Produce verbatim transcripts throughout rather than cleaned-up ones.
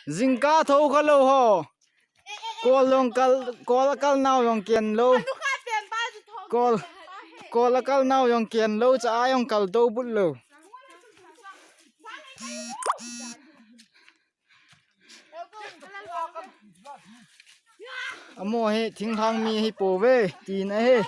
Jingkah tho kha lou ho. Kol jong kal, kol akal nau jong ken lou. Kol, kol akal nau jong ken lou, cha a jong kal to but lou. Amo hi thinglhang mi hi po ve, tina hi.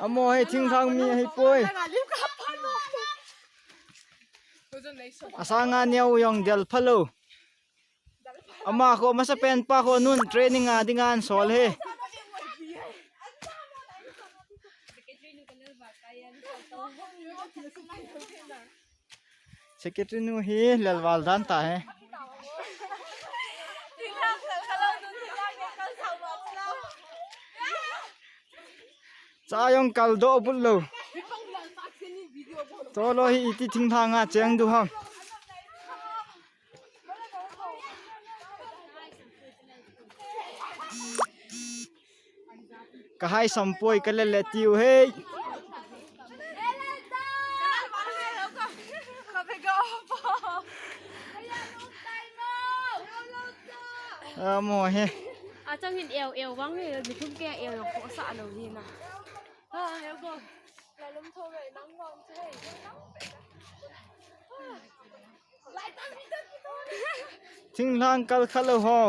Amo hi thinglhang mi hi poi. Asanga neo jong del phalou. Ama kho masa pen pa kho nun training a dinga an sol he. Secretary nu hi lelval dan ta he. Cha jong kal do but lou. Tolo hi iti thinglhang a cheng du ham. Ka hai sampoi ka lele tiu hei. Amo he. Achang hin eu eu vang he, mi thum ke eu eu ko sa lo hi na. Ha, eu ko. La lum tho ve nang vang che. Thinglhang kal kha lou ho.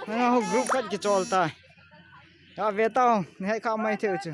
Nanga ho group khat kichol ta. Ya ve tao, ni hai kha mai theu chu.